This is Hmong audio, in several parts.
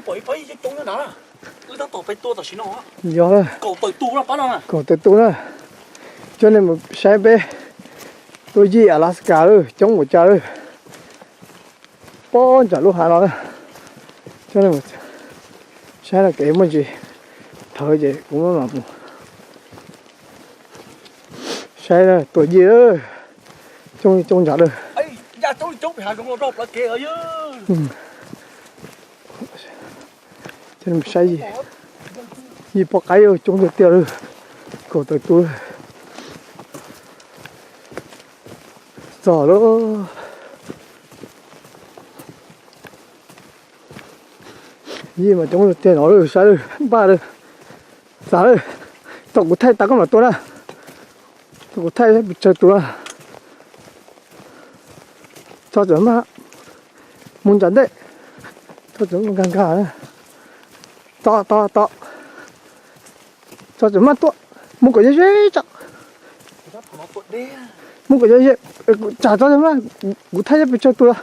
Pom ib pab yij coob coob nyob nrad, wb tab tom pem tua tam sim no. Yog, kaum tawm tus no pab no. Kaum tawm tus na. Coj nej mus saib peb tua yij Alaska lawm, coob npaum cas lawm. Pob ntsam lub hav no na. Coj nej mus saib no, kev muaj ntsis thawv ces kuv mam mus saib tua yij. Coob coob ntsam lawm. Coj nej mus saib yij, yij poj qaib coob tiag tiag lawm. Kaum tawm tus. Txog lawm. Yij mas coob tiag no lawm, saib lawm, npaj lawm. Txav lawm. Tau kuv thaij tas koj mam tua na. Tau kuv thaij pes tsawg tus na. Txog tseem maj mus nram ntej. Txog tseem nkag nkag. Tos tos tos. Txog tseem maj tuaj. Mus kom ze ze tso. Mus kom ze ze. Tsam txog tseem maj, kuv thaij pes tsawg tus.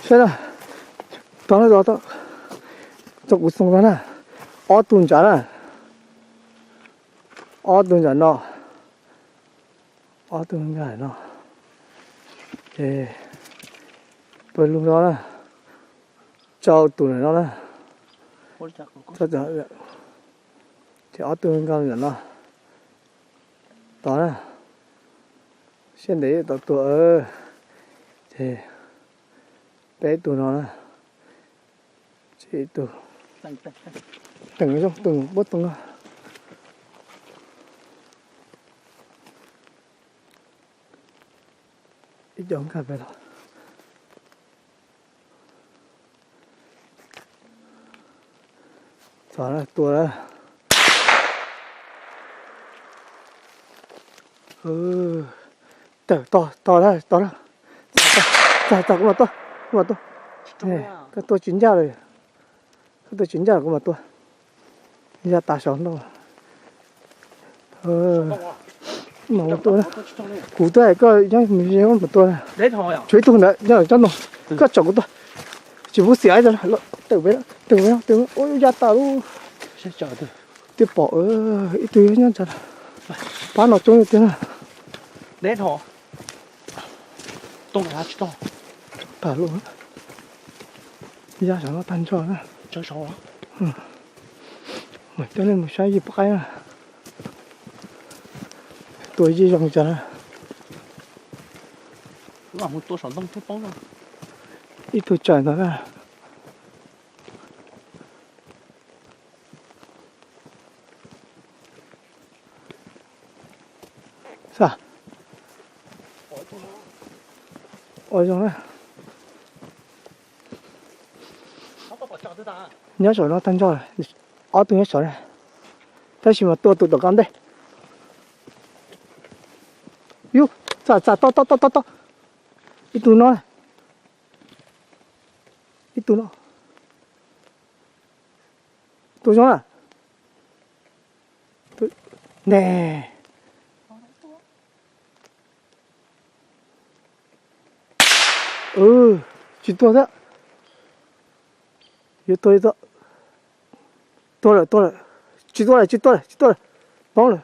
Saib na. Tog na, tog, tog. Txog kuv xoo tog na. Ob tug ntsam na. Ob tug ntsam no. Ob tug nkag no. Ces pawg lug no na. Rau tus ntawm no na. Ces ob tug nkag ntawm no. Tod na. Siab ntev tau tuag. Ces peb tug no na. Tsib tug. Teem zoo, teem puab toog no. Ib co nkag pem los. Txog na, tua na. Tawm, tog, tog na, tog na. Txog, txog, kuv mam tua, kuv mam tua. Koj tua tsis ncaj lawm. Koj tua tsis ncaj lawm kuv mam tua. Ya tas saum no. Kuv tua, koj nyob mus ze mam tua. Tshuav ib tug ntawd nyob cov no. Koj tsom kuv tua. Tsis pub xiam. Tawm pem, tawm pem, tawm pem. Ua ya tas lub. Twb pom ib tug nyob ntawd. Pab no coob tiag na. Tag lub. Ya saum no tag nrho na. Mam coj nej mus saib yij poj qaib na. Tua yij zoo cas na. Ib tug tsaws ntawd na. Xav, ua zoo na. Nyob saum no tag nrho, ob tug nyob saum na. Tab sis mas tua tus tom qab ntej. Yus, txam txam, to to to to to. Ib tug no, ib tug no. Tus zoo na. Ne. Tsis tuag thiab. Yuav tuag, yuav tuag. Tuag lawm, tuag lawm. Tsis tuag lawm, tsis tuag lawm, tsis tuag lawm. Poob lawm.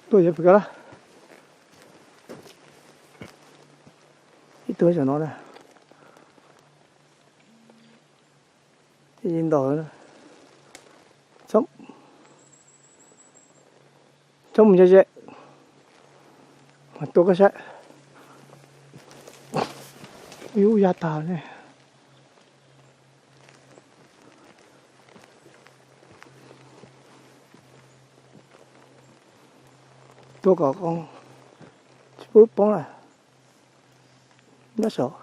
Tuaj yuav pem ko. Ib tug saum no na. Ib ntau. Txhob mus ze ze. Mas tua koj saib. Ub, ya tag ne. Tua kom qoo, tsis pub poob na. Nyob saum.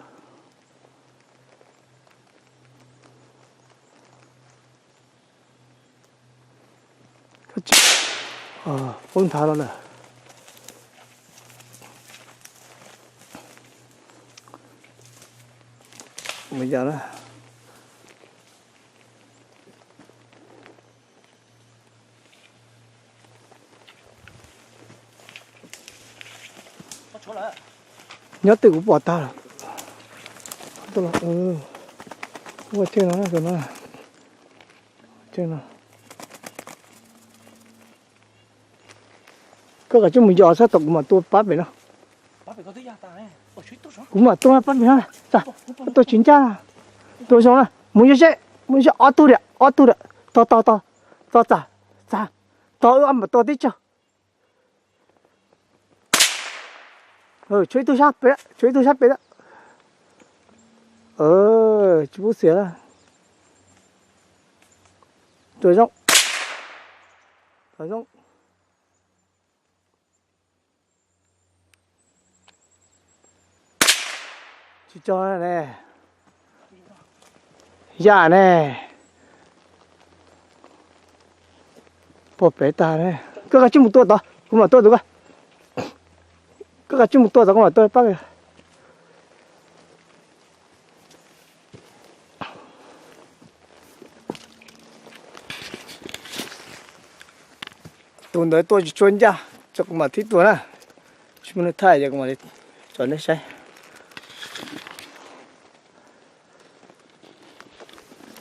Poob nthav no na. Mus yos na. Nyob twg kuv pom tag lawm. Ua cheej no, tus no, cheej no. Koj kav tsij mus yos sab tom kuv mam tua pab pem no. Kuv mam tua pab pem no. Tua tsis ncaj. Tua zoo na, mus yos seb, mus yos ob tug diam, ob tug diam. Tos, tos, tos, tos txam, txam. Tos wb ob mam tua tib tsaug. Tshuav ib tug sab pem, tshuav ib tug sab pem. Tsis pub xiam na. Tua zoo. Tua zoo. Tsis tso ne. Yam ne. Pom pem tag ne. Koj kav tsij mus tua tod, kuv mam tua tus koj. Koj kav tsij mus tua tod, kuv mam tua pab. Tus ntawd tua tsis tshua ncaj, tso kuv mam thib tua na. Tsis muaj neeg thaij ces kuv mam li tso nej saib.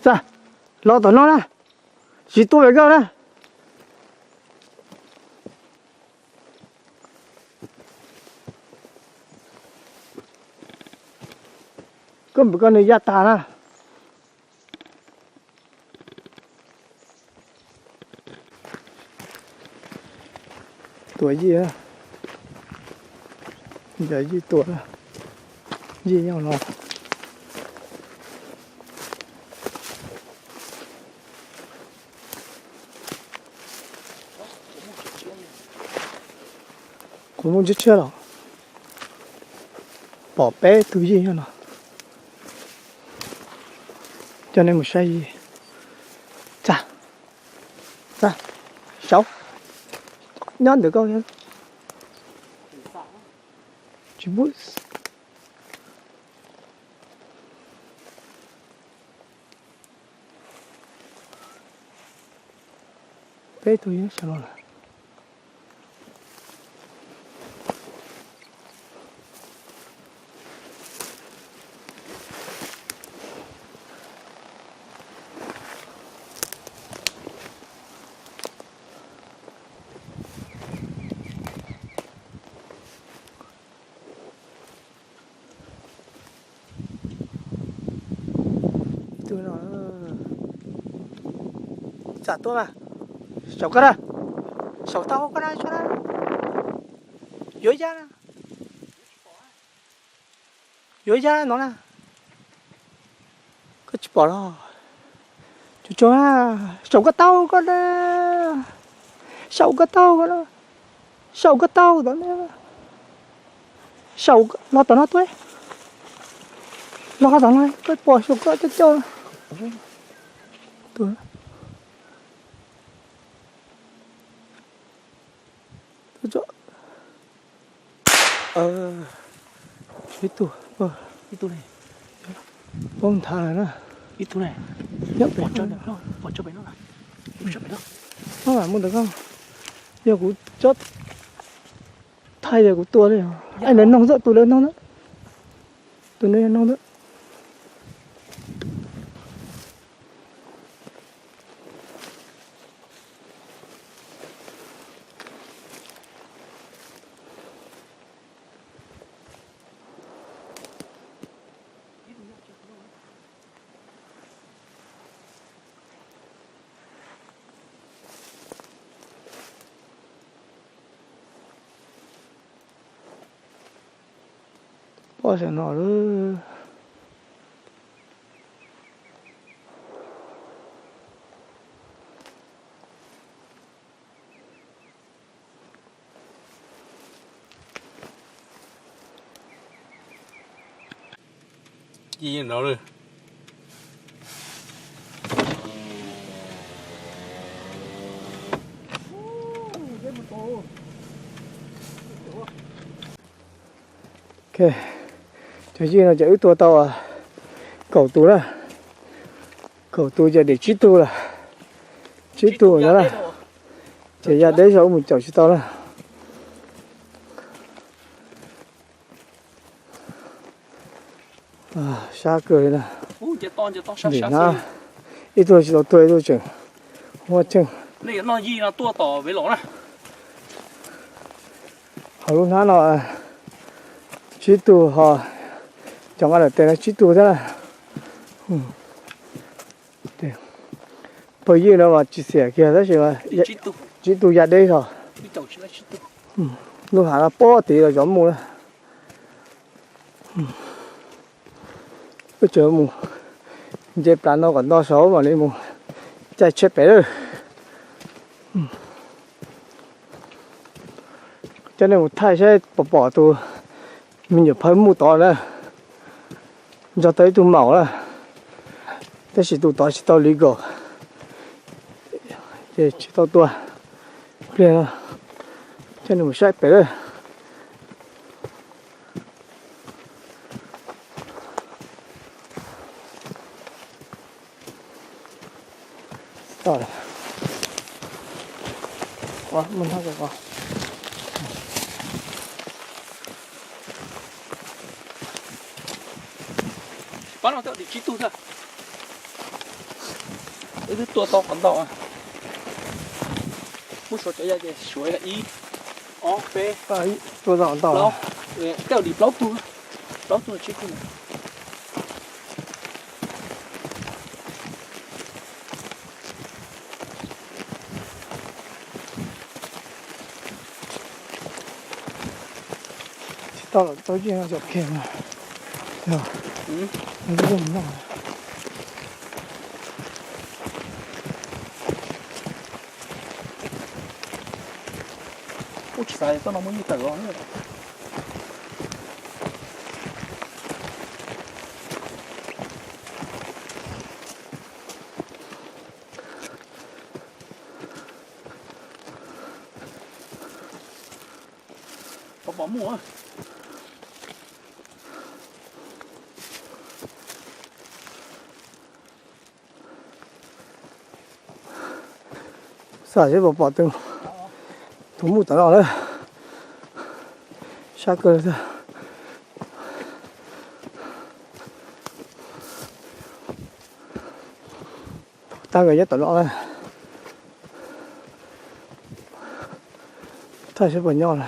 Txawm los tom no na, tsis tua pem koj na. Koj npam koj nws ya tag na. Tua yij, yij tua, yij nyob no. Kuv muaj ntshiab tshiab los pom peb tug yij nyob no. Coj nej mus saib yij. Txag, txag, saud, nyob ntawm koj. Tsis pub. Peb tug yij sawv los lawm. Ib tug no, txam tuaj mas, saum koj na, saum tau koj na, yuav yaj na, yuav yaj no na, koj tsis pom los, tsuag tsuag na, saum koj taub koj na, saum koj taub koj na, saum koj taub tod na, saum los tom no tuaj, los tom no koj pom saum koj coj coj. Ib tug, ib tug, poob nthav lawm na. Ib tug ne, nyob pem, pom pem no, pom pem no. Muaj ntawd koj, yog kuv tsob thaij yog kuv tua li. Ai, lawv noog xwb, tus lawv noog na, tus no yog noog xwb. Pob saum no lawm. Ok, cov yij no ces wb tua tau kaum tus na, kaum tus ces dim tsib tug lawm, tsib tug no na, ces ya deb zog wb mus caum tsis tau na. Sab kawg li na. Nim no ib tug tsis tau tuag, ib tug tseem huab tseej. Hauv lub hnab no tsib tug ho, cov nqa lawm tes no tsib tug thiab na. Pawg ywj no mas tsis xiam kiag tab sis tsib tug ya deb zog. Lub hav no pob tid los zov mus na. Wb tseem mus nce plas no kom nto saud mam li mus caij tsheb pem lawm. Coj nej mus thaij saib puas pom tus me nyuam phawj muj tod na. Nrog tau ib tug maum na, tab sis tus tod tsis tau li kom, ces tsis tau tua. Pliag no coj nej mus saib pem lawm. Pab no twb tsib tug thiab. Wb twb tua tau qhov ntau. Muab suav cov ya ces suav ib, ob, peb, tua tau ntau. Tej dim plaub tug, plaub tug tsib tug. Tsis tau los tau yeej no cov kiag mas. Yog, no twb yeej noj. Ub, tsis xav txoj no muaj nyiaj tawm los. Pom pom muaj. Xav seb puas pom tus, tus muj tom no lawm. Sab kawg li thiab. Tag nkawd nyob tom no na. Thaij seb puas nyob na.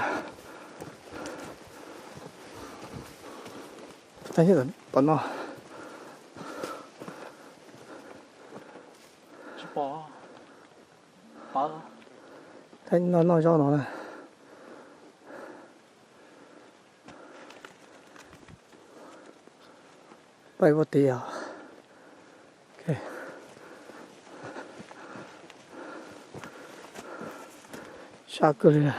Thaij nyob tom no. Thaij noj noj zaub no na. Pais puag tid os. Sab kawg li.